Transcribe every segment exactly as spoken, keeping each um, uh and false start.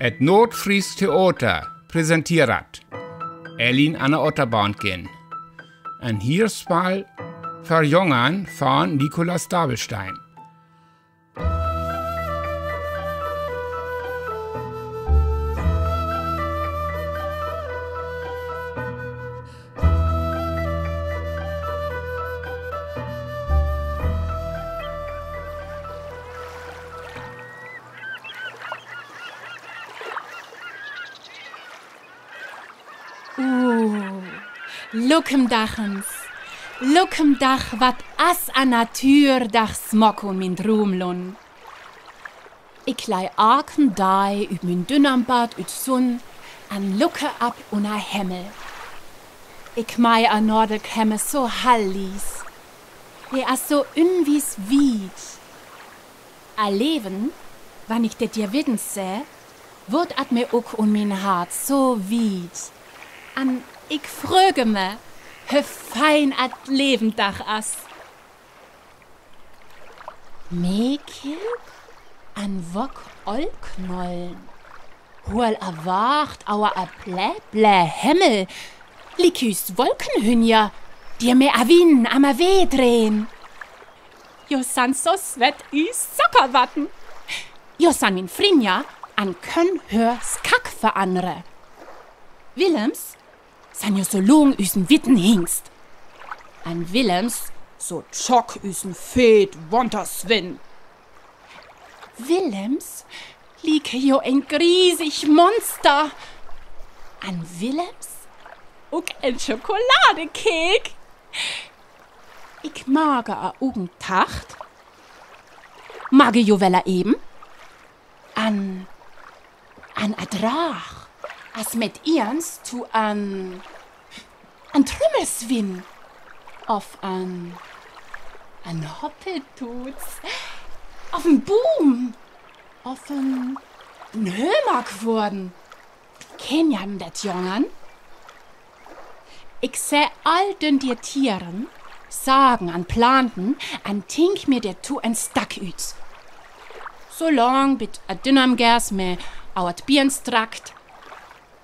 Et Noordfries Theater presenteert Elin an de Otterbahn gin. En Hierspel för Jongern van Nikolaus Dabelstein. Oh, luk em dach ens. Luk em dach, wat as an Natuur dach smok un mien Droom lon. Ik lei aken Dei ut mien Dunnermbad ut Zon an luke op unner Hemmel. Ik mei en Noorderhemmel, so hal lies. He es so unwies wiet. Alleven, wann ik det Ding widden seh, word et mi ok un mien Hart so wiet. An ik fröge mi, wie fein et Leven dach es. Mekilk an Wok Olknollen. Hol erwacht, auer e blä, blä Hemmel. Liek us Wolkenhünger, die mi a Wind am a Wee drehen. Jo san so swett us Zockerwatten. Jo san mien Frinja an könn hör Skack verandere. Willems san jo so lung us en witten Hingst. An Willems so tschock us en feet Wanterswin. Willems lieke jo en griesig Monster. An Willems ok en Schokoladekeek. Ik mage a Ugentacht. Mage jo weller even. An, an Erdrag, as met iernst to an, an Trümmelswin, of an, an Hoppeltoots, of en Buum, of en, en Hömerkworden. Ken jo em det, Jongern? Ik seh all dön Diertieren, Sagen an Planten, an tink mi derto en Stack ut. So lang bit et Dunnermgers mi auert Been strakjt,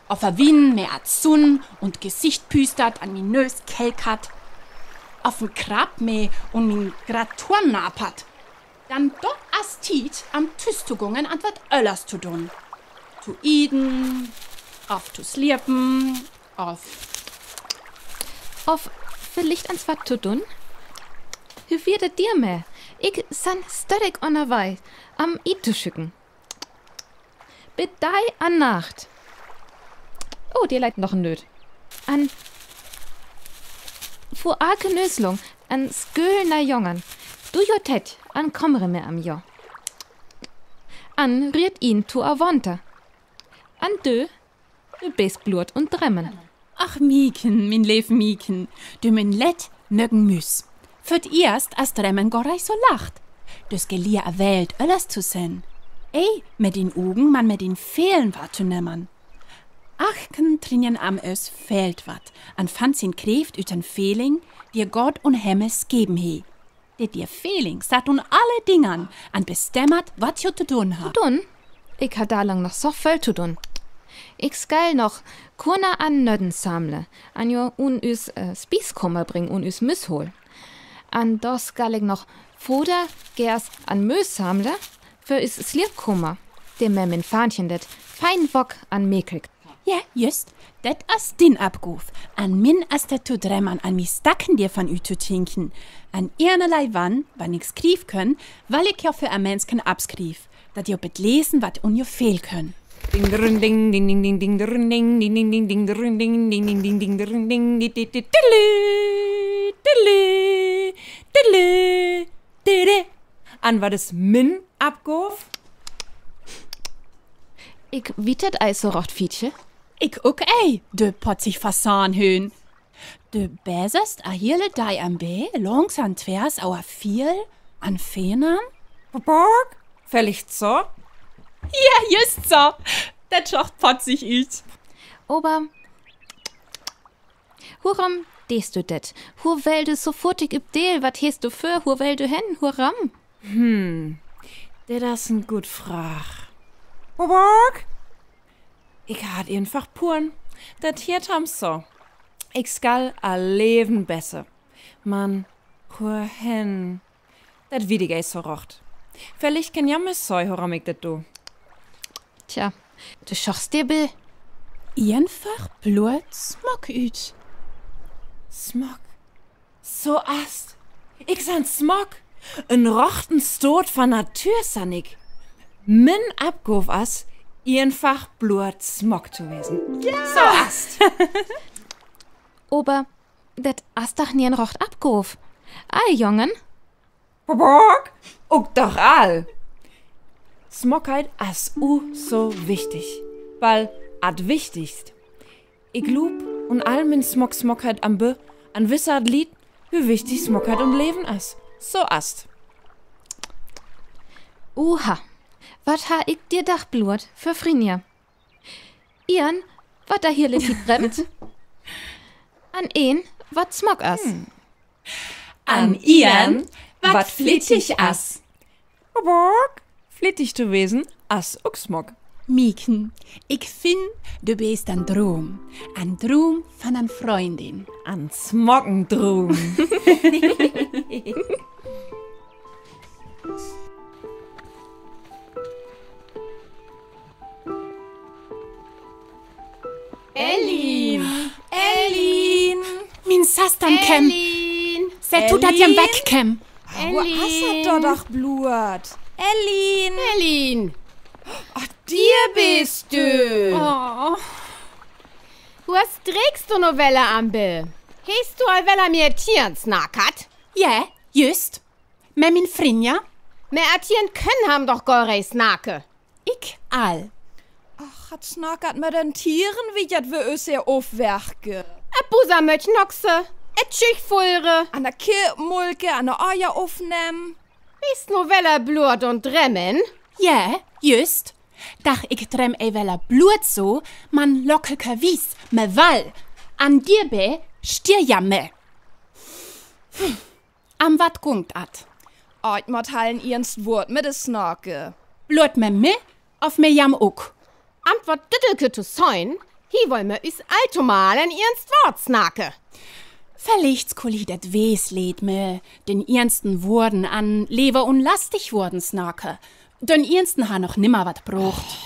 of e Wind mi et Zon un Gesicht püstert an mien Nös kelkert, of en Krabb mi un mien Gratoor napert. Dann dor es Tiet, em Tus to gongen an wat Öllers to dun. To ieden, of to sliepen, of, of villicht ens wat to dun. Hu wier et dir me? Ik san störrig unnerwegs, em Ied to schücken. Bit Dei an Nacht. Oh, dir leit noch en Nööt. An fu ake Nööslung en Schöl na Jongern. Du jo tet, an Komre me am jo. An riet ien to a Wanter. An dö, dö best bluut un dremmen. Ach, Mieken, mien leef Mieken, dö mien lett nöggen Müs. För 't ierst es dremmen gor nich so lacht. Dös gelier e Welt öllers to sehn. Ei, met dien Ugen, man met dien Felen wahrtonämen. Ach, ken trinjen am es fehlt wat, an fann sien Kräft ut en Feling, die Gott un Hemmel geven hett. De, de Feling sat un alle Dinger an, an bestemmet, wat jo to dun hat. To dun? Ik ha dor lang noch so völ to dun. Ik schall noch Körner an Nödden sammle, an jo un us, äh, Spieskomer bringe un us Müs hole. An dor schall ik noch Fodder, Gers an Möös sammle för us Sliepkomer, de mer mien Fahnchen det fein Wok an Mekilk. Jo, just, det es dien Opgaav. An mien es det to dremmen an mi Stacken die van ut to tinken. An eenerlei wann, wann ik schriev kön, well ik jo för e Menschen opschriev, dat jo bet lesen wat un jo veel kön. Ding, drün, ding, ding, ding, ding, ding, drün, ding, ding, ding, ding, ding, drün, ding, ding, ding, ding, ding, drün, ding, di, di, di, diddeli, diddeli, diddeli, diddeli. An wat es mien Opgaav? Ik weet et ei so rot, Fietje. Ik ok ei, dö potzig Fasanhöhn. Dö beserst e hiele Dei am Bee, langs an twers, auer veel an Fenern. Borg? Villicht so? Jo, just so. Det schaut potzig ut. Ober huarom deist du det? Huarom wellt du so furchtig üp Deel? Wat hest du vör? Huarom wellt du hen? Huarom? Hm, det es en gode Fraag. Borg? Ik harr eenfach Pungen. Dat heet am so. Ik schall al leven besser. Man, wohen? Dat wiet ik eis so rocht. Villicht kann jo Missy sajen, worum ik dat do. Tja, du schochst dir bi. Eenfach bloot Smock üt. Smock. So ast. Ik san Smock. En rochten Stoot von Natuur san ik. Mien Opgaav es, eenfach bloot Smock to wesen. Ja. So ast. Ober dat es doch nie en rocht Opgaav. Ei, Jungen. Bock, ok doch al. Smockheit es o so wichtig. Wal, at wichtigst. Ik loop un al mien Smock-Smockheit am Be, an wisse at Lied, wo wichtig Smockheit em Leven es. So ast. Oha, wat harr ik dir doch bloot för Frinja. Een, wat de hiele Tied drömmt. An een, wat Smock es. Hm. An een, wat flittig es. Bock, flittig to wesen es ok Smock. Mieken, ik finn, du best en Droom. En Droom von en Fründin. En Smockendroom. Elin! Elin! Mien Söster, küm. Elin! Sett du, dat ji wegkümm. Wo es dat do doch bloot? Elin! Elin! Ach, du bist du. Oh. Wo, streekst du nu weller am Be? Hest du al weller mit Tieren snackt? Ja, jüst. Mit mien Frinja. Mer Tieren künn am doch gor nich snacken. Ik al. Ach, dat Snacken mit den Tieren, wie dat wi us hier ofwerken. E Busamötsch nockse, e Tschüch fullre. An de Kee mulke, an de Eier ofnemme. Bist nu weller bloot am Drömmen? Ja, jüst. Doch ik drömm ej weller bloot so, man lokkelkerwies, me wal. An debie stieja me. An wat gungt dat? Ach, ik mott hal en iernst Woord mit de snacken. Bloot mit mi of mit jem ok? Antwoord düdelke to sien, hee wull mit us altomal en iernst Woord snacken. Villicht kull hee dat Weesleed mit den iernsten Woorden an lever un lastig Woorden snacken. Den iernsten harr noch nimmer wat brocht.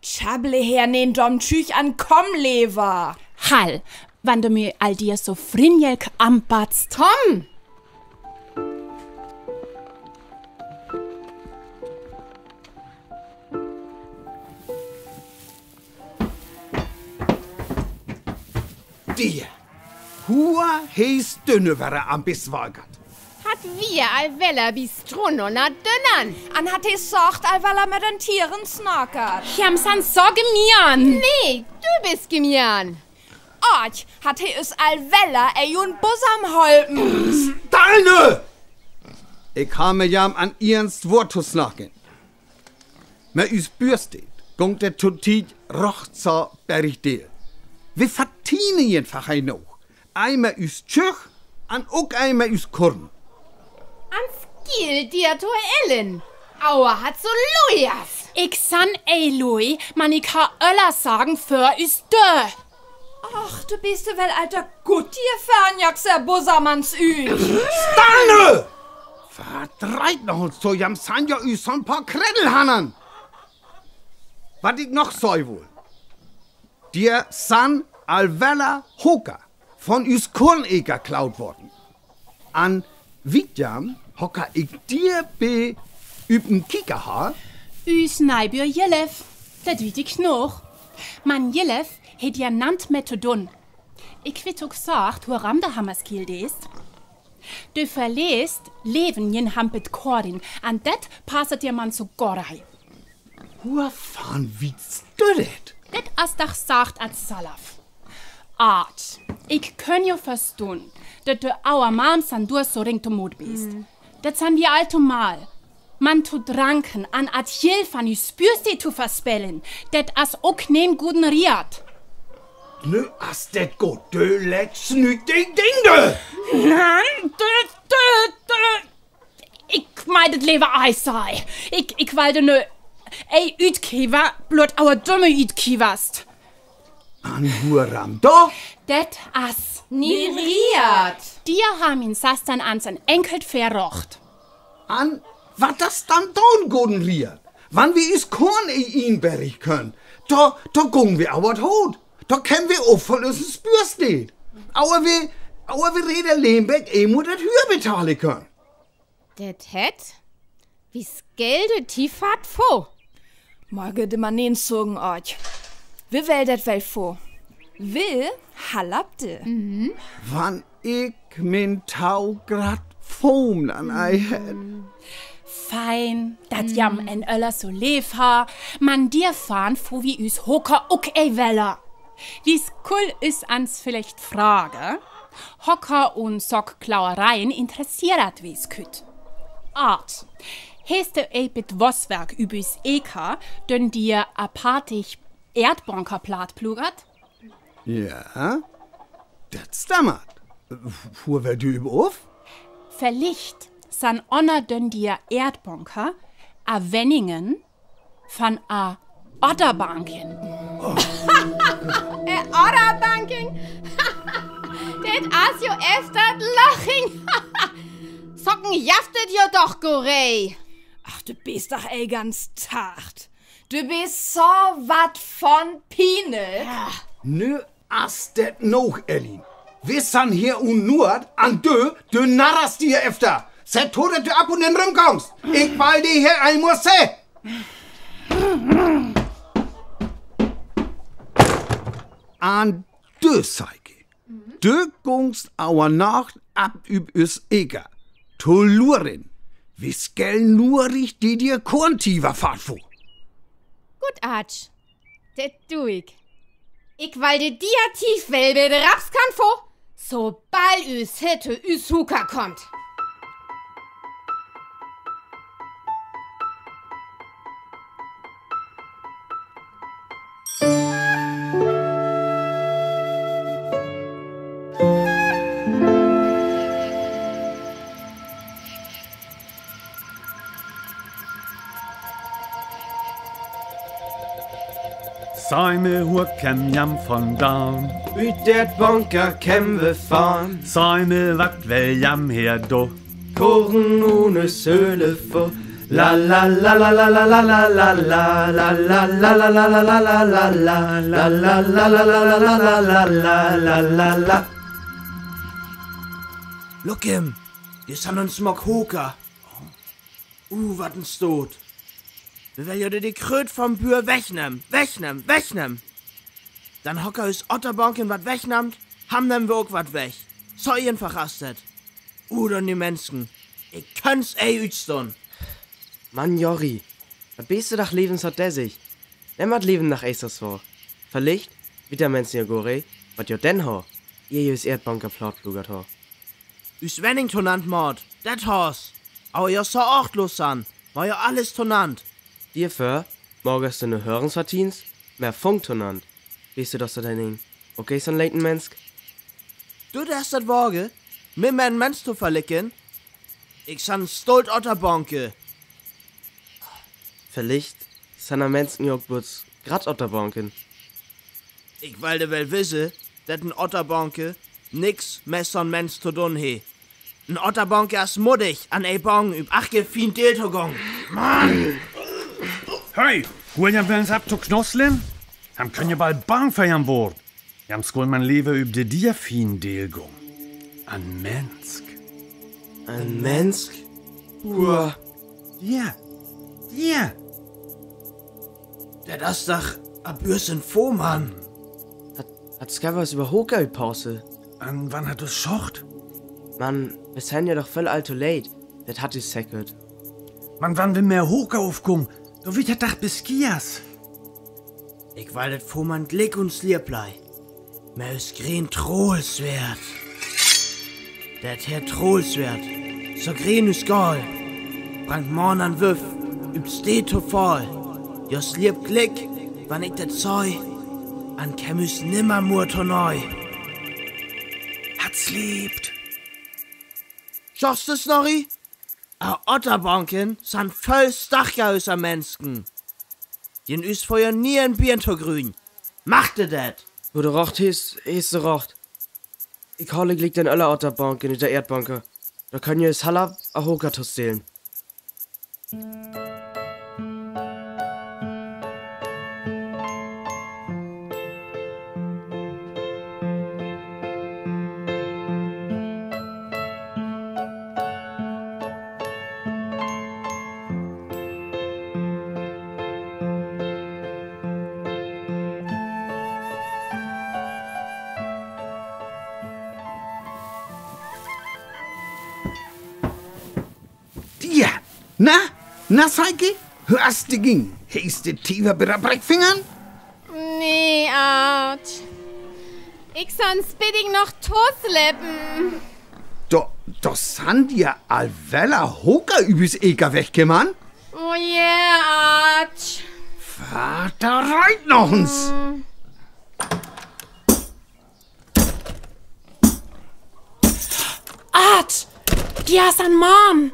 Tjabble her, neen domm Tschüch an, kumm lever. Hal, wann du mi al dier so frinjelk anbattst. Kumm! Dier, hua hest du nu werra am Be swaggert? Hat wier al weller bi Strunn un na dünnern. An hat hee socht al weller mit den Tieren snacket? Jem san so gemein. Nee, du bist gemein. Ach, hat hee us al weller en Busam holpen? Stell nu! Ik harr mit jem en iernst Woord to snacken. Mit us Buursteed gungt dat to Tied rocht so bergdeel. Wi verdeenen eenfach eenog. Ei mit us Tschüch an ok ei mit us Korn. An Skiel dier to Elin. Aua, hat so lujas. Ik san ej luj, man ik harr öller Saken för us Dör. Ach, du bist doch woll al to gutt, dier Fernjagser Busamans üt. Stell nu! Verdreit noch uns to, jem san jo us so'n paar Kreddel hannern. Wat ik noch sajen wull. Dier san al weller Hocker von us Korneker klaut worden. An wiet jem Hocker ik dier bi üpen Kieker harr? Us Neibuur Jillef, dat wiet ik noch. Man Jillef hett jo nant mit to dun. Ik wiet ok socht, worum de Hammerskiel deist. Du verleest Leven jen Hampet Korin, an dat passet dier man so gor ej. Wovan wietst du dat? Dat es doch socht as Salaf. Ach, ik künn jo verstohn, dat de aue Mam san Dör so ring to mood best. Dat san wi altomal. Man to dranken an at Jill van us Buursteed to verspelen, dat es ok neen goden Riad. Nu es dat goot, du lettst nu dien Ding dor. Nan, du, du, du. Ik meen dat lever ej saj. Ik, ik wol de nu ej ütkiever, bloot aue dumme Ütkieverst. An wurm doch? Dat ass nien Riad. Dir han mien Sastern an sien Enkel verrocht. An wat ass dann dor goden Riad? Wann wi us Koorn inbergen köönt, do, do gong wi aver hot. Do kemmt wi ok vun usen Spürsteed. Aver wi, aver wi reden Leenbäck, ee mutt dat hüer betahlen könen. Dat hett, wi skellen de Tiefahrt vo. Morge de Manen sogen, Oortj. Wi wellen dat wel vo. Wi halapte. Wann ik mien Tau grad Foom an ei hett. Fein, dat jem en Öller so leev ha, man dir fahren, vo wi us Hoker ok ei Weller. Wi skullen us ans villicht fragen, Hoker un Sockklauereien interesseert wi kütt. Art. Hest du e bit Wosswerk üb us Eker, dön dir apathisch Erdbunker platt plugert? Ja, dat stammert. Fuhr wer du üb of? Villicht san onner dön dir Erdbunker a Wenningen van a Otterbanken. E Otterbanken? Dat ass jo eftat Laching. Socken jafft et jo doch, Gorey. Ach, du bist doch e ganz Tart. Du bist so wat von Piene. Ja. Nu ass dat nog, Elin. Wi san hier un nur an dö, dö narrst dir efter. Sett to, dat du af un an rümkommst. Ik wall di hier eimol sehn. An dö, Seike. Dö gungst aver noch ab üb us Eker. To luren. Wi skellen nur richtig dir Koorntiever faat vo. Gut, Arch. Dat du ik. Ik wall de Diativ wel bie de Rapskanne vo, sobald us Hitte us Huka kommt. Saj mi, wor kemm jam vondan? Ut der Bunker kemm wi van. Saj mi, wat well jam her do? Koren un Söle vo. La la la la la la la la la la. Look him, dee san uns Smock Hoker. Uh, wat en Stoot. Wi wellen jo de Krööt vom Buur wegnemm, wegnemm, wegnemm. Dann Hoker us Otterbanken wat wegnammt, ham nemm wi ok wat weg. So eenfach ass dat. Oder ni Mensken. Ik könn's ei utstohn. Mann, Jori, wat bist du doch liewenshartdässig. Nemm dat Liewen doch eis so. Villicht, wit der Mensken jo gor ei, wat jo denn ho, ier jüst Erdbanker platt plugert ho. Us Wenning tonant maat, dat Haus. Aver jo so achtlos san, mer jo alles tonant. Dir för, morges du nu Hörensverdienst, mer Funk tonant. Bist du doch so dein Ding. Okay, so'n leiten Mensk. Du däst dat wage, mi mit en Mensk to verlicken? Ik san stolt Otterbanke. Villicht san a Mensken jo ok blots grad Otterbanken. Ik well de wel wisse, dat en Otterbanke nix mit so'n Mensk to doon hee. En Otterbanke ass muddig, an ei bang üb acht Fiend deeltogang. Mann! Hey, huur jam wel ens op to knosslen? Ham künn jo bal bang för jam wor. Jam schull man lever üb de Dierfiend deelgong. En Mensk. En Mensk? Uah. Ja. Ja. Dat ass doch a Bürs en Fohrmann. Hat, hat Skabbers üvverhaup kee Pause? An wann hat us schocht? Man, wi sent jo doch völl all to leet. Dat hat us seckert. Man, wann wi mit Hoker ufkome, do wiet dat Dag beskiers. Ik well dat Fohrmann glick uns lieb lei. Mit us green Trollsweert. Dat hee Trollsweert, so green us Gaul, brengt Mann an Wöff üb Steed to Fall. Jos lieb glick, wann ik dat sei, an kemm us nimmermoor to nei. Hat's liebt. Sjochs du, Snorri? A Otterbanken san völl starker us a Mensken. Jien us vör jo nie en Been to grün. Macht de dat? Wo de Racht is, is de Racht. Ik hole gliek den Öller Otterbank in de Erdbanke. Do könn ji es Hallab a Hoka to stelen. Tja, na, na, Seike? Höörs de, ging, hest de Tiever bi de Breckfinger? Nee, Art. Ik san spiedig noch to slepen. Do, do san d'r al weller Hoka übis Eker wegkemmen? O je, Art. Vader reit noch ens. Art! D'r is en Mann!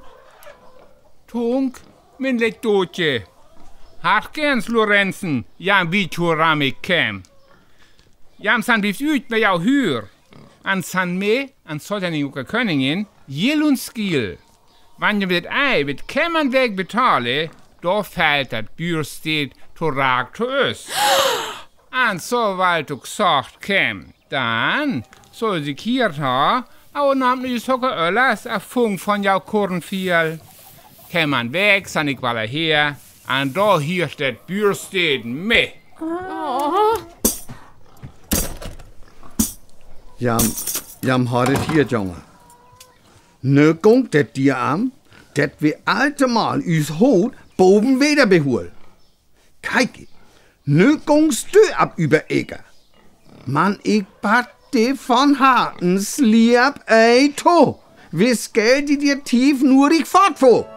Tunk, min lek dootje. Harkens, Lorenzen, jan wiet ho ram ik kem. Jan san blieft üt, wer jau hür. An san me, an Soddening Oka Köningin, jill un skiel. Wan jo wi det ei, wi kemmen Wegk betale, do felt dat Bürsteed to Raak to ös. An so wald ok sacht kem, dan, so as ik hieed ha, au nam is Hoka Öllers a Fung von jau Kornfiel. Kemmen Wegk san ik wal her, an do hieet dat Bürsteed me. Jan, Jan, hör et hie, Junge. Nu gonk det dir an, det wi altemal üs Hoot boven Water behull. Kijk, nu gongst du op üvver Eker. Man ik bad di von Harten, sliep ei to. Wiss geld di dir tief nurig fort vo.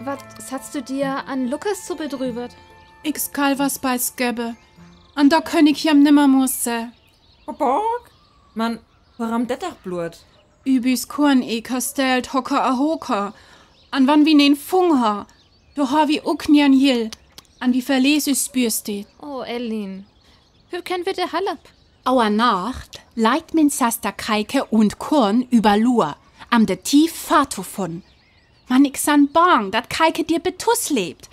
Wat hast du dir an Lukas so bedrüwet? Ik skal wat beisgebbe. An do kann ik jem nimmer mor se. Borg? Man, worum det doch blot? Übis Korn, ik ha stellt Hoka a Hoka. An wann wi neen fung ha, do ha wi ok neen Jill. An wi verlees üs Bürsteed. O, Elin. Hür ken wi de Hallap? Auer Nacht leit mien Sester Keike un Korn üvver Luur, am de Tief fat to fon. Man ik san bang, dat Keike dir betus leevt.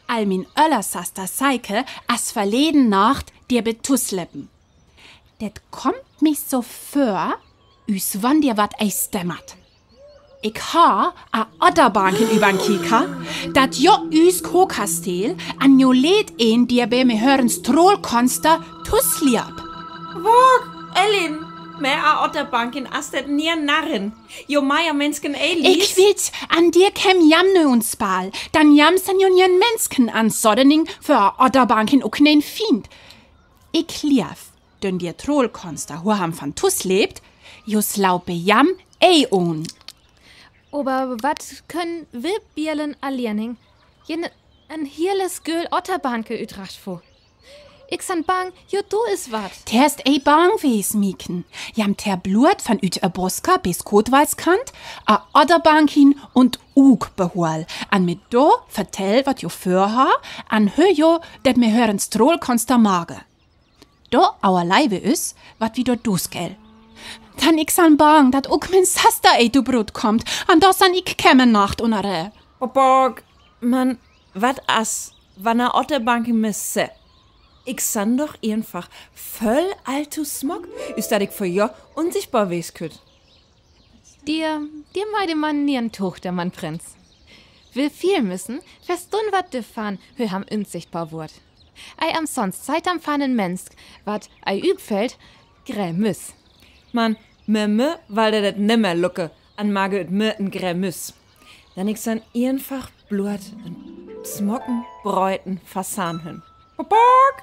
Al mien öller Sester Seike as verleden Nacht dir betus lepen. Det kommt mi so vör, üs wann dir wat eistemmert. Ik ha a Otterbanken üvver Kiek, dat jo üs Kokasteel, an jo leet een dir bi Mehörens Trollkonster tusliep. Wag, Elin, me a Otterbanken as det nie narren. Jo meier Mensken ei lies. Ik wit, an dir kem jem nö un spal, dan jem san jo nien Mensken an Soddening för a Otterbanken ok neen Fiend. Ik liev, dön dir Trollkonster hur ham van tusleevt, jo slaupe jem ei un. Oba wat kön wi Bierlen allianing? Jen en hiele Sköl Otterbanke ütracht vo. Ik san bang, jo do is wat. Deist ei bang wees, Mieken. Jem ter Bluert van üt Eboska bis Kotwalskant, a Otterbanken un Uuk behual. An mi do vertell, wat jo vörha, an hör jo, dat Mehörens Trollkonster mage. Do auerlei wi üs, wat wi do dus gell. Dan ik san bang, dat ok mien Sester ei to Brut kommt, an do san ik kemme Nacht unner. Borg, man, wat as, wann a Otterbanken misse? Ik san doch eenfach völl all to smock, üs dat ik vör jo unsichtbar wees kütt. Dir, dir meide man nien Tochter, man Prinz. Wi veel müssen verstunn, wat de Fahn hör ham unsichtbar wurd. Ei amsonst seit am fanen Mensk, wat ei üpfällt, Grämüs. Man, Memme wall dat nimmer lucke, an mage üt me en Grämüs. Dan ik san eenfach blot en smocken, breiten Fasan hün. Borg!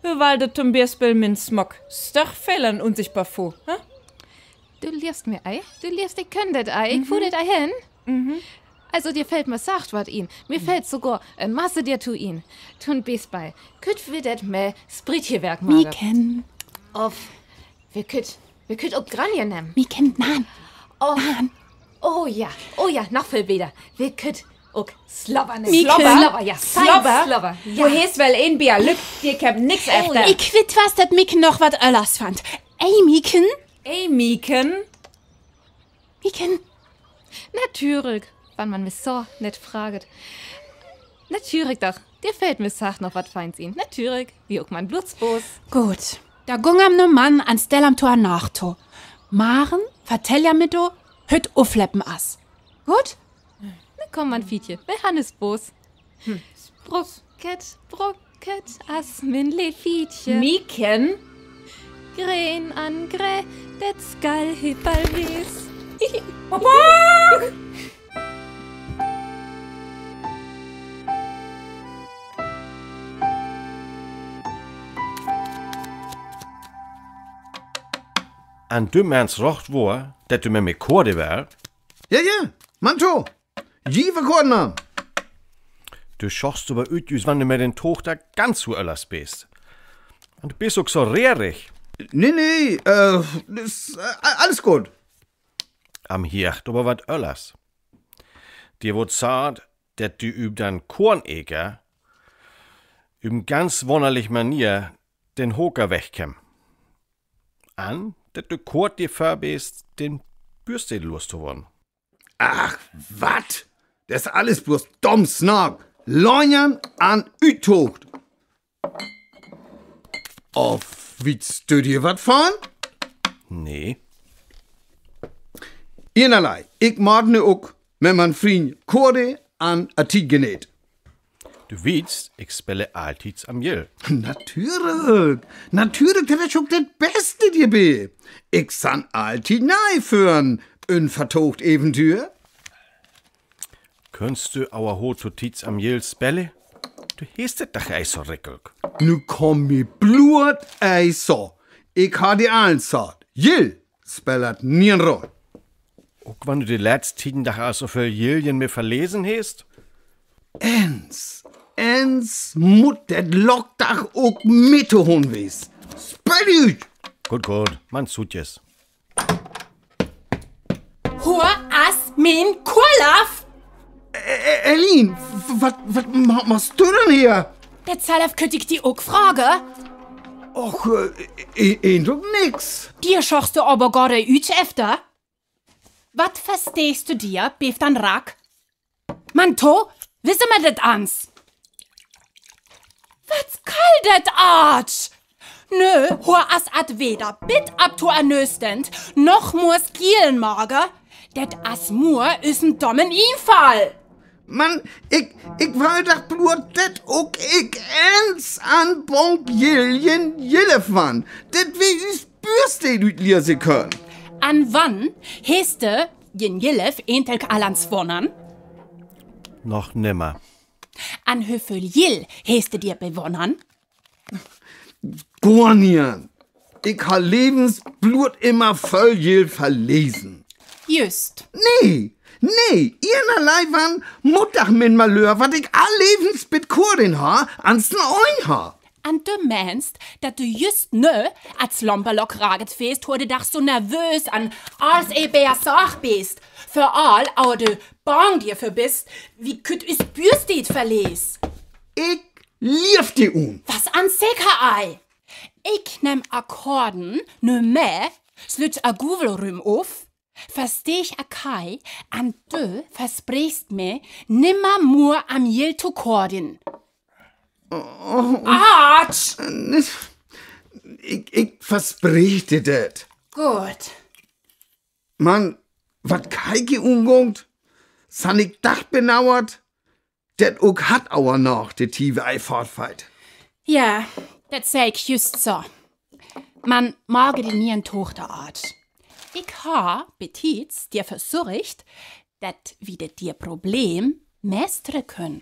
Hör wall dat tom Biespeel mien Smock störch fehlen unsichtbar vo, hä? Du lievst mi ei? Du lievst, ik könn dat ei? Ik vo dat ei hen? Mhm. Also, dir felt mer sacht wat in. Mir felt sogor en Masse derto in. To'n Bispeel, kütt wi dat met Sprietjewerk make. Mieken. Of, wi kütt, wi kütt ok Granje nemme. Mieken, nan. Of, oh ja, oh ja, noch völ beter. Wi kütt ok Slobber nemme. Mieken. Slobber, ja, Slobber. Slobber, ja. Du hest well en Bier, Lück, dir kemmt nix efter. Ik weet wat, dat Mieken noch wat Öllers fand. Ey, Mieken? Ey, Mieken? Mieken? Natürlich, wann man mi so nett fraget. Natürlich doch, dir felt mer sacht noch wat Feins in. Natürlich, wie ok man Blutsboß. Goot, do gung am no Mann an stell am to Nacht to. Margen vertell er mi do, hütt uflepen as. Goot? Na komm, man Fietje, wi han es Boß. Broket, broket, as mien leev Fietje. Mieken? Green an gree, dat skall he bal wees. Papa! An du meenst rajcht wohr, dat du met mi koade west? Ja, ja, man to. Jiver Korner! Du schaust oba ut, as wann du met dien Tochter ganz so öllers bist. Un du bist ok so rearig. Nee, nee, äh, is, äh, alles goot. Am Hiecht oba wat öllers. Dir wood saat, dat du üb den Korneker, üb en ganz wunnerlich Manier den Hoker wegkemm. An dat du koat dir vörbeest, den Bürsteed los to woren. Ach, wat? Dat is alles bloß domm Snack. Löjern an Uttocht. Of weetst du d'r wat van? Nee. Enerlei, ik maak nu ok met mien Vrien Kori an Atigenet. Du weetst, ik speel altieds am Jill. Natürlich. Natürlich, dat is ok dat Beste debie. Ik san altied nei vör en unvertocht Eventüer. Kunnst du aver hoochtieds am Jill spelen? Du heetst dat doch ei so rikkelk. Nu kumm mi bloot ei so. Ik ha di allens saat. Jill speelt nie en Roll. Ok wann du de letste Tieden doch al so völ Jiljen mit verlesen heest? Ens, ens mutt dat Lock doch ok mit to hon wees. Speel ut! Goot, goot, man suut es. Hör as mien Korlaff! Ä-, Ä-, Elin, w-, wat, wat ma-, maakst du denn hier? Dat Salaf kütt ik di ok frage. Och, äh, e-, eendruk nix. Dir schaust du aver gor üt efter. Wat versteehst du dir, beef dan Rack? Man to, wisse mer dat ans. Wat kall dat Aat? Nö, hör as at weder, bitt ab to ernöstend, noch mors Gielen mage, dat as mur is en dommen Infall. Man, ik, ik wall doch bloot dat ok ik ens an Bank Jiljen Jilleff wan. Dat wi üs Bürsteed ütlese könn. An wann heest de jen Jilleff eentelk al ans wonnen? Noch nimmer. An hö völ Jill heest de dir bewonnen? Gor nie. Ik ha levens bloot immer völ Jill verlesen. Just. Nee, nee, eenerlei wan mutt doch mien Malör, wat ik all levens bit Korin ha, ans en Oog ha. An du meenst, dat du just nö, as Lomperlock raget weest, hör de doch so nervös an, as e Bär sach beest. Vör all, aver du bang dir vör bist, wie kütt üs Bürsteed verlees. Ik liev di un. Wat en Sekerei. Ik nemm Akkorden nö mei, slütt a Guvel rüm of, versteeg a kei, an du verspreechst mi, nimmer mur am Jill to koadin. Oh. Aatsch! Ik, ik verspreech di dat. Goot. Man, wat Keiki ungongt, san ik dach benauert, dat ok hat aver noch de Tief ei fortfeit. Ja, dat sä ik just so. Man mage di nie en Tochter Aat. Ik ha betiets dir versorgt, dat wi dat dir Problem meistre könn.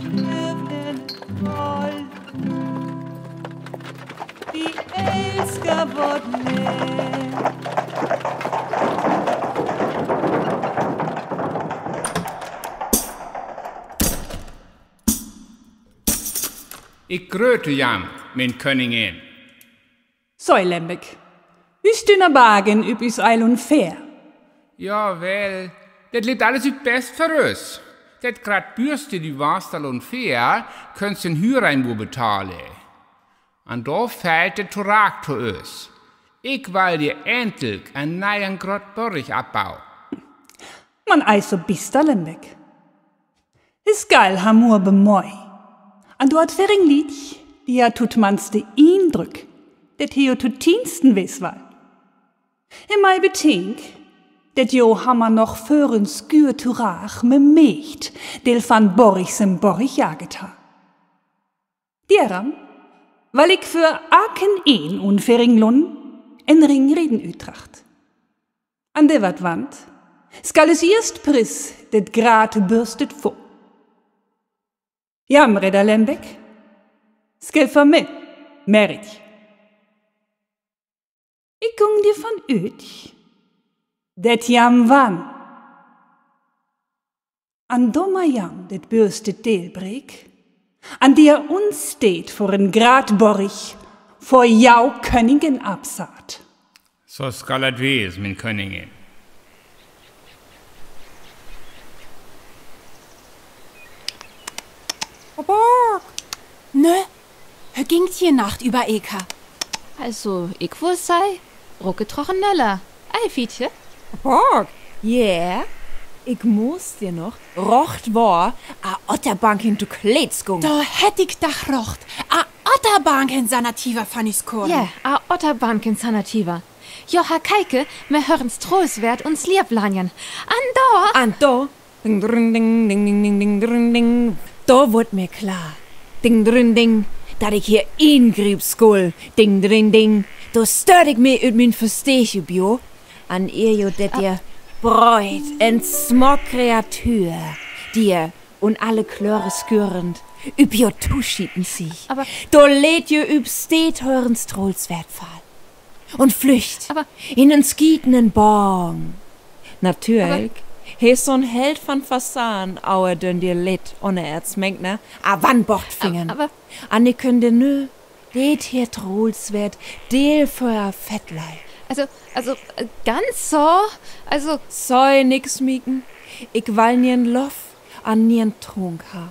Die Elske wordt leer. Ik gröte jam, mien Köningin. Soi, Lembek. Hüst du na Bagen üp üs Eil un Fäär? Jawel, det löppt alles üp best för us. Det graat Bürste, du waast al un Fäär, könnst en Hüür en Buur betale. Un do fält det Traktor us. Ik wall dir endlik en neien Graat Borg opbouwe. Man ei so bista, Lembek. Is geil, ha mur bemoi. An doat fer en Lied, die ha toet manste Indrück, det hee toet tiensten wees wal. He mei betink, det jo hammer noch för en Skür turaach me meegt, deel van Borg sem Borg jaget ha. Dieram, wal ik för aken een un fer en Lon en ring reden Utrecht. An de wat want, skal us ierst Pris det graat Bürste vo. Jam, Redder Lembek, skal för me, Merit. Ik gung dir van ut, det jam wan. An doma jam det Bürste deelbreek, an die uns Steed för en graat Borg, för jo Köningin opsaat. So skal et wees, mien Köningin. Papa! Nö, he gingt hie nacht üvver Eka. Also, ik wull saj, rucke trocken nöller. Ei, Fietje? Papa! Ja, ik muss dir noch, rocht wor, a Otterbank in du Kleeds gung. Do hett ik dach rocht, a Otterbank in Sanativa, Fanny Skorn. Ja, a Otterbank in Sanativa. Jo, ha, keike, mer hören Strollswert un Slieplanjen. An do? An do? Ding, dring, ding, ding, ding, ding, ding, dring, ding. Do wurd mer klar. Ding, dring, ding, dat ik hie ingriep skull. Ding, dring, ding, do stört ik mi ut mien Versteeg, jo. An ehr jo, dat ehr breid en smock Kreatur, die un alle Klöre skürend, üp jo tuschieten sieg. Aver do leet jo üp Steed hör Strollswert fall. Un flücht. Aver in en schietenen Bang. Natürlich. Aver he is so'n Held van Fassan, aver dön dir leet, ohne Erzmenkner, a Wanbocht fingern. Aver, aver an ik künn dir nö, det hie Strollswert, deel för fetlei. Also, also, äh, ganz so, also. Soi nix, Mieken. Ik wall nien Loff an nien Trunk ha.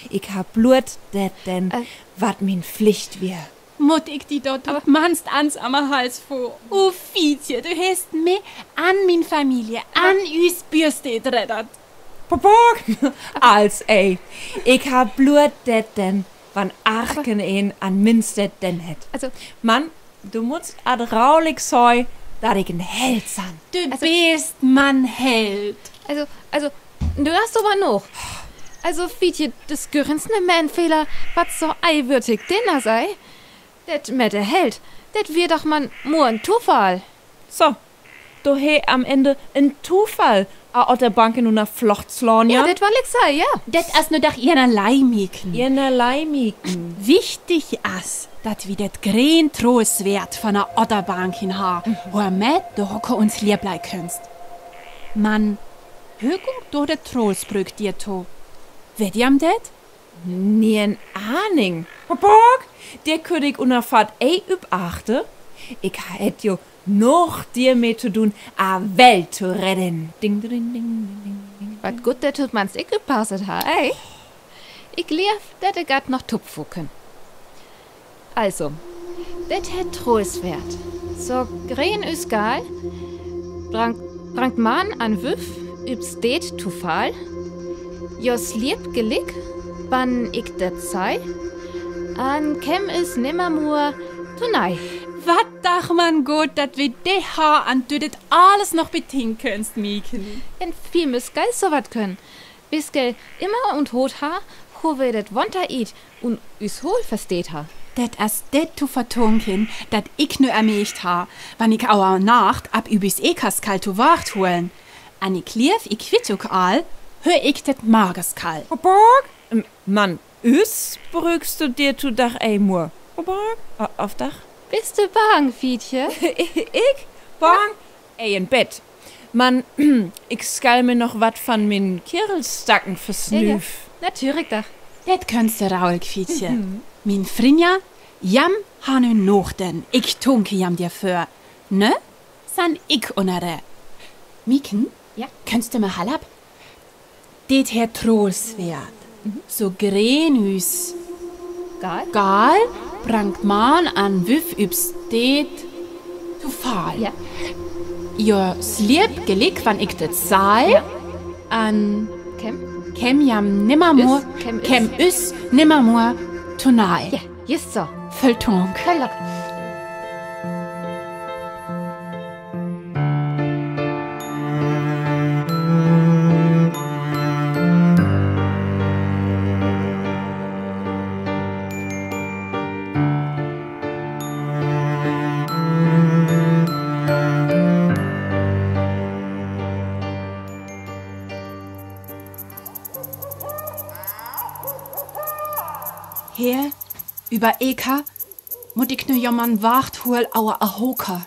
Ik ha bluot det dän, äh, wat mien Flicht wier. Mutt ik di dor, du manst ans am Hals vo. O Fietje, du hest mi an mien Familie, an üs Bürste reddert. Papa! Als ei. Ik ha bluot det dän, wan arken een an minste dän hett. Also, Mann, du mutst adraulik soi, dat ik en Held san. Du bist man Held. Also, also, du hast aver noch. Also, Fietje, dat is gor nix, ne, mien Fehler, wat so eiwürdig dinner sei. Det met de Held, det wier doch man mur en Tufall. So, do he am Ende en Tufall a Otterbank in una Flocht slon, ja? Ja, det wall ik saj, ja. Det as nu dach eenerlei, Mieken. Eenerlei, Mieken. Wichtig as, dat wi det green Strollswert van a Otterbank hin ha, mhm, woa met de Hocke uns lieb blei könnst. Man, hö gung do det Strollsbrück dir to? Weet jam det? Nien Ahnung. Papa, dir kütt ik una Fahrt ei üpachte. Ik hett jo noch dir mee to dun, a Welt to redden. Ding, ding, ding, ding, ding, ding. Wat gutt, dat du manst ik üpasset ha, ei? Ik leev, dat ik dat noch tupfuken. Also, det hett Strollswert. So green üs Gaal, brengt, brengt man an Wüff, üb Steed to fall. Jos lieb Gelick, wann ik det sei, an kemm üs nimmermur to nei. Wat dach man goot, dat wi de ha an du det alles noch betinken könnst, Mieken. En Film is geil, so wat könn. Wiss gell, immer un Hoot ha, ho wi det Wonter iet un üs Hool versteet ha. Det es det to vertunken, dat ik nu ermeegt ha, wann ik auer Nacht ab übis Ekaskall to Wacht holen. An ik leev, ik weet ok al, hö ik det Magerskall. Papa? Ähm, Mann, Us brukst du dir to Dag ei Muur. Oder? Of Dag? Bist du bang, Fietje? Ik? Bang? Ei, en bät. Man, ik schal mi noch wat van mien Kierelstakken versnüf. Natürlich, Dag. Det köns de raul, Fietje. Mien Frinja, jan han u nochten. Ik tunk jan dir vör. Ne? San ik unnere. Mieken? Ja? Köns de me halp? Dit heet Trollsweerd. Zo green us. Gaal? Gaal, brengt man an Wüff üps Deet to Faal. Ja. Jo, sliep gelik, wan ik det saal. Ja. An kem? Kem jan nimmermoor, kem us nimmermoor to naal. Ja. Jüst so. Völ Tunk. Völ Tunk. Her, üvver Eka, mutt ik nu jo man Wacht huul auer a Hoke.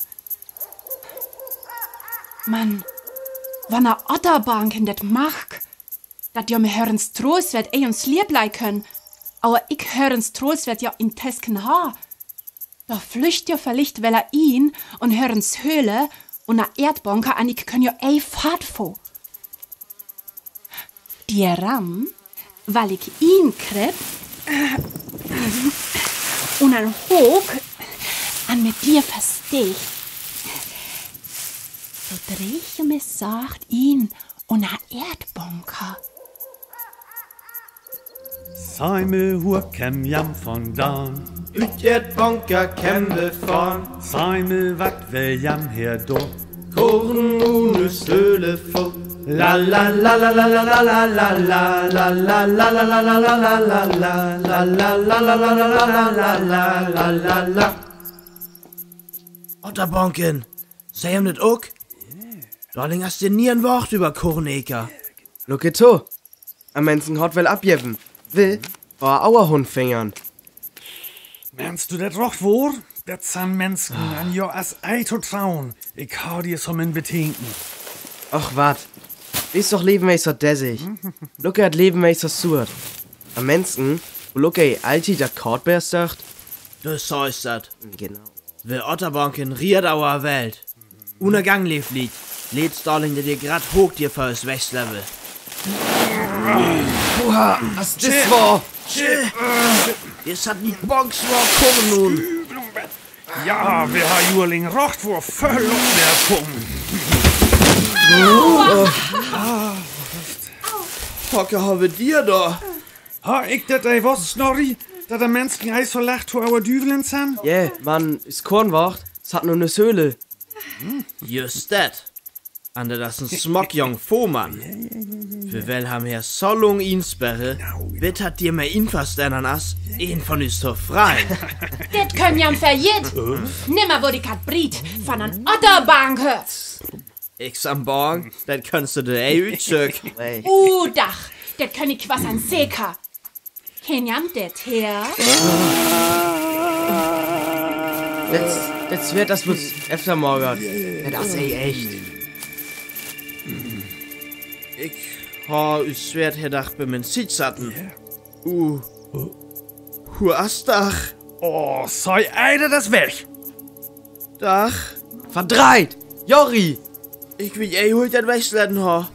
Man, wann Otterbanken det mag, dat jo mi hörens Trollsweerd ei uns Lievlei könn, auer ik hörens Trollsweerd jo in Tesken ha. Do flücht jo villicht weller in un hörens Höhle unner Erdbanke an ik könn jo ei Fahrt fo. Dir ram, wal ik inkrepp, un an Hook an mit dir versteek. So dreeg mi sacht in unner Erdbanke. Saj mi, wor kemt jan vandan? Ut Erdbanke kemt wi van. Saj mi, wat welt jan her dor? Korn un Söle vol. La la la la la la la la la. Otterbanken, saj em dat ok? Dor lengt as de nie en Wacht üvver Korneka. Look et to. An Mensken hat well afjeven. Will wor auer Hund fingern. Meenst du dat röcht wor? Dat san Mensken, an jo as ei to trauen. Ik ha die so mien Bedenken. Och wat. Is doch Leven meist so dessig. Look et Leven meist so suert. An Mensken, wo look ei alltied dat Kortbeer söcht. Du sajchst dat. Genau. Well Otterbanken riert auer Welt. Unner Gang leevt Lied. Leet Starling, dat dir grad Hook dir vör us wegslevve. Oha, as dis wor. Is dat nit Banks wor kommen nun? Ja, wer ha Jurling rocht wor völ op mer kommen. Pakke ha wi dir do. Ha ik dat ei wos, Snorri, dat de Mensken ei so lecht to auerdüvelen san? Ja, man, is Kornwacht, s hat nu ne Söle. Just dat. An dat as en smock jong Fohrmann. Wi well ham her so lung insperre, bit hat dir mer inverstanden as, een von us to freien. Dat könn jan verjitt. Nimmer wor ik hat briet von en Otterbanke. Ik san bang, dat könnst du dir ei utsöken. O Dag, dat könn ik kwass an seker. Kenn jan dat her? Dat, dat Sweert, dat wutt eftermorgat. Dat as ei echt. Ik ha us Sweert her dacht bi mien Sitt satten. U, hu as Dag. O, saj ei, dat es weg. Dag. Verdreit! Jorri! Ik weet ei, hu ik dat wegsleten ha.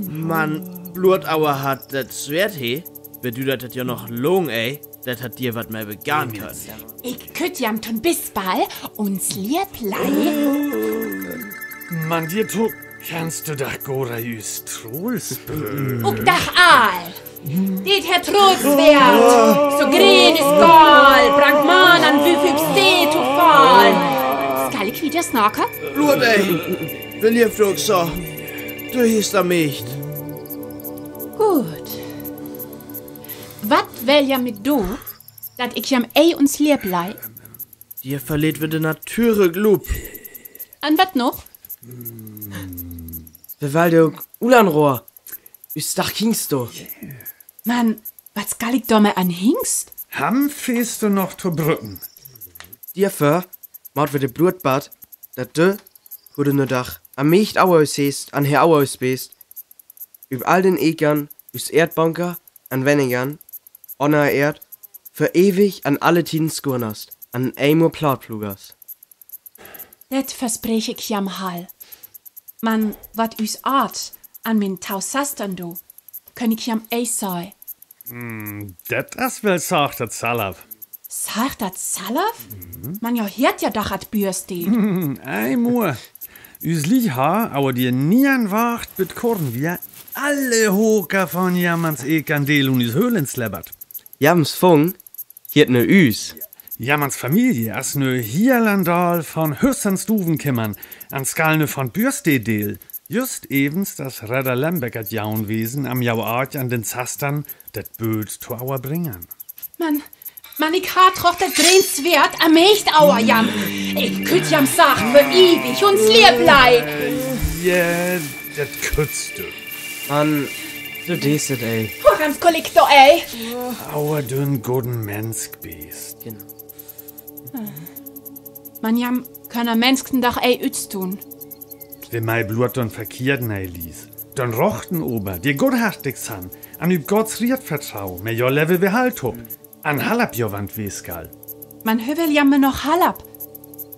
Man, bloot auer hat dat Sweert he, bedüdt dat jo noch lung ei, dat hat dir wat mei begann könnt. Ik kütt jan to'n Bisbal un Slievlei. Man, dir to, kannst du doch gor us Trollspröök. Uk doch all. Dit heet Trollsweert. So grien is gaal, brengt man an Wüff üps Deet to faal. Skall ik wiedder snakke? Bloot ei. Well ihr Frog so. Du hest am echt. Goot. Wat well ihr mit do, dat ik jan ei un Slievlei? Dir verleet wi de Natur Glubb. An wat noch? Wi wellen uk Ulanrohr. Us Dag kingst du. Man, Wat skall ik dor mit an Hingst? Ham feest du noch to brüten. Dievör maakt wi de Blootbad, dat du, wo du nu dach am meest Auerhus heest, an hee Auerhus beest, üvver all den Ekern, us Eerdbunker, an Wenningern, unner Eerd, för ewig an alle Tieden schoonst, an eimol plautflugerst. Dat verspreek ik jam hal. Man wat us Aad an mien tau Sastern deit, kön ik jam ei saj. Hm, dat es wel sachter Zalav. Sachter Zalav? Man jo, heet ja doch at Bürsteed. Ei Moor. Us Lied ha, auer die nieen Wacht bet Korn wia, alle Hoker von Jammers Ekern deel un us Höhlen slebbert. Jammers Fong, heet nu us. Jammers Familie es nu hielandal von Hüss an Stuvenkimmern, an skall nu von Bürsteed deel. Just evens dat Redder Lembeck at Jaun wesen, am jo aach an den Sastern dat Bööt to auerbringen. Man, man ik ha doch dat Dreensweert am meest auer, Jam. Ik kütt jam sach för ewig un sliep lei. Ja, dat küttst du. Man, du deest et, ei. Worum skall ik do, ei? Auer du en goden Mensk beest. Genau. Man jam könner Mensksen doch ei üts dun. Wi mei bloot den Verkierden, Elise. Den Rochten ober, die goodhartig san, an üp Gotts Ried vertrou, mer jo leve wi Halt op. An Halap jo, wann 't wee skall. Man hüwwel jam mer noch Halap.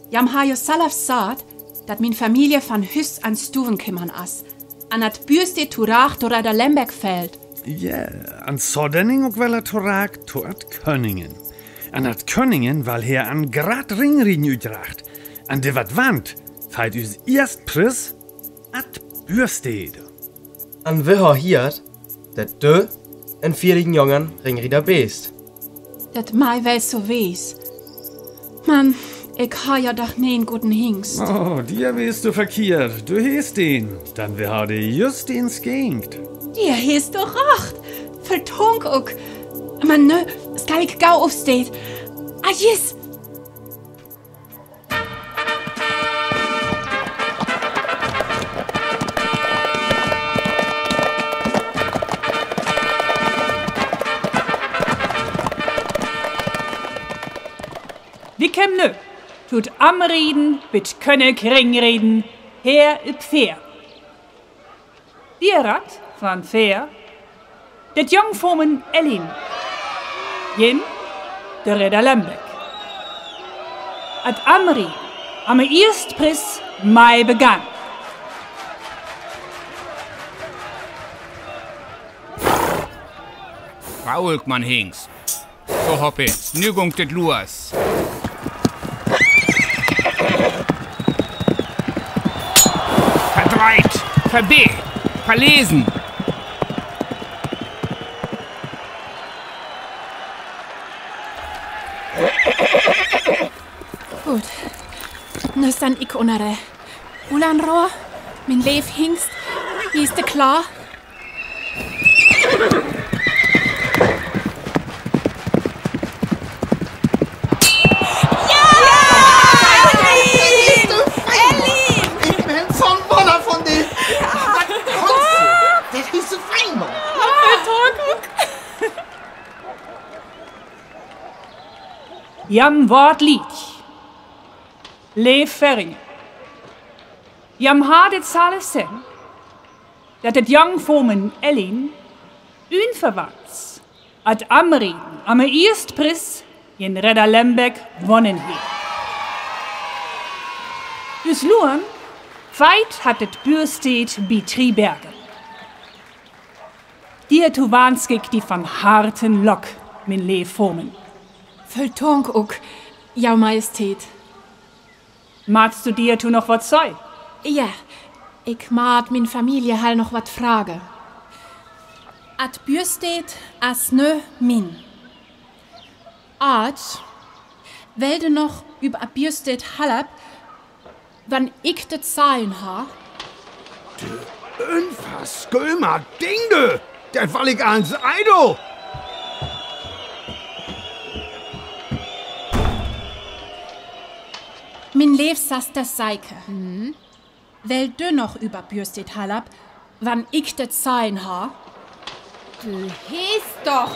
Jam ha jo Zalav saat, dat mien Familie von Hüss an Stuvenkimmern es. An at Bürsteed to Raat to Redder Lembeck felt. Ja, an Soddening ok wal at to Raat to at Köningen. An at Köningen wal hee an grad Ringrieden ütracht. An de wat want, feit us ierst Priss at Bürsteed. An wi ha hieet, dat du en fierigen Jungen Ringrieder beest. Dat mei wel so wees. Man ik ha jo doch neen goden Hingst. Oh, die wees du verkehrt. Du heest een. Dann wi ha die just een skenkt. Die heest du racht. Vertonk ok. Man nu skall ik gau opsteed. Adjes. Wi kemmen nu to't Amrieden bi't Könnekringrieden, Heer üp Feer. Dee Rad van Feer, det Jungfrau Ellin, jin de Redder Lembeck. Et Amrieden am iersten Priss mei begann. Rauhig, mien Hingst. So, hopp, nu gungk et los. Verdreit, verbeet, verlesen. Goot. Nu stan ik unner. Ulanrohr, mien leev Hingst, bes de klaar? Ja! Ellin! Ellin! Ik bin zo'n Wunner von die. Wat kannst du? Det is fein, Mann. Jan woort lied. Leev Feringe. Jan haet et sal sien, dat et Jungfrau Ellin unverwachts et Amrieden am iersten Priss jin Redder Lembeck wonnen hieet. Us Luan feit haet et Bürsteed bi Tribergen. Dieto wansk ik die von Harten Lock, mien leev Fromen. Völ Dank ok, Eure Majestät. Motst du dieto noch wat saj? Ja, ik mot mien Familie hal noch wat froge. Et Bürsteed es nu mien. Aad, well du noch üvver et Bürsteed halp, wann ik det Zahlen ha? Du unversköme Ding, du! Det well ik allens ei, du! Mien leev Saster Seike. Hm? Well du noch üvver Bürsteed halp, wann ik det Zahlen ha? Du heetst doch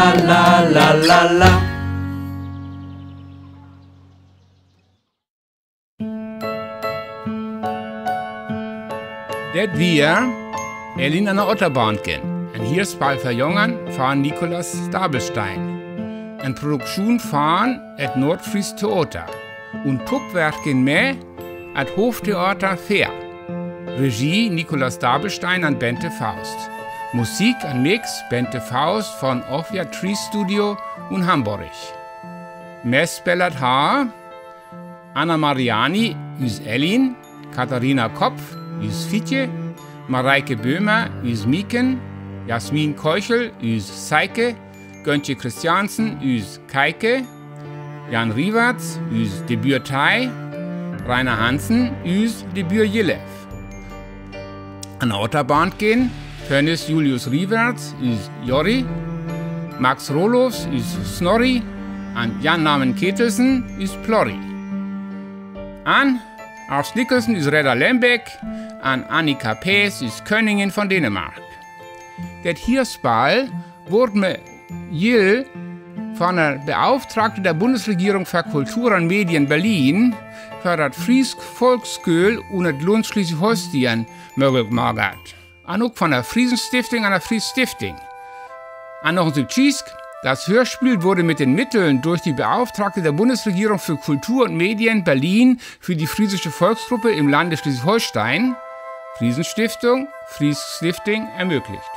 la la la la la. Dit wia Elin an der Otterbahn kin, en Hierspeel för Jungen van Nikolaus Dabelstein. En Produktion van et Noordfries Theater. Un tokwirken mit et Hoftheater Veer. Regie Nikolaus Dabelstein en Bente Faust. Musik en Mix Bente Faust van Orpheus Tree Studio un Hamborg. Mitgespillet han Anna Mariani us Elin, Katharina Kopf us Fietje, Mareike Böhmer us Mieken, Jasmin Keuchel us Seike, Göntje Christiansen us Keike, Jan Riewerts us de Buur Tei, Reiner Hansen us de Buur Jillew. An der Otterbahn kin Tönnes Julius Riewerts us Jori, Max Rohlofs us Snorri, an Jan Namen Ketelsen us Plorri. An Ars Nicholson us Redder Lembek, an Annika Pees us Köningin van Dänemark. Dit Hierspeel woort mit Jilf van de Beauftragte der Bundesregierung för Kultur un Medien Berlin för et Friesk Volkskjööl un et Land Sleswig-Holsteen möglich maakt. An ok van de Friesenstiftung an de Friesenstiftung. An noch en Subtschiesk, das Hörspiel wurde mit den Mitteln durch die Beauftragte der Bundesregierung für Kultur und Medien Berlin für die friesische Volksgruppe im Lande Schleswig-Holstein, Friesenstiftung, Friesenstiftung, ermöglicht.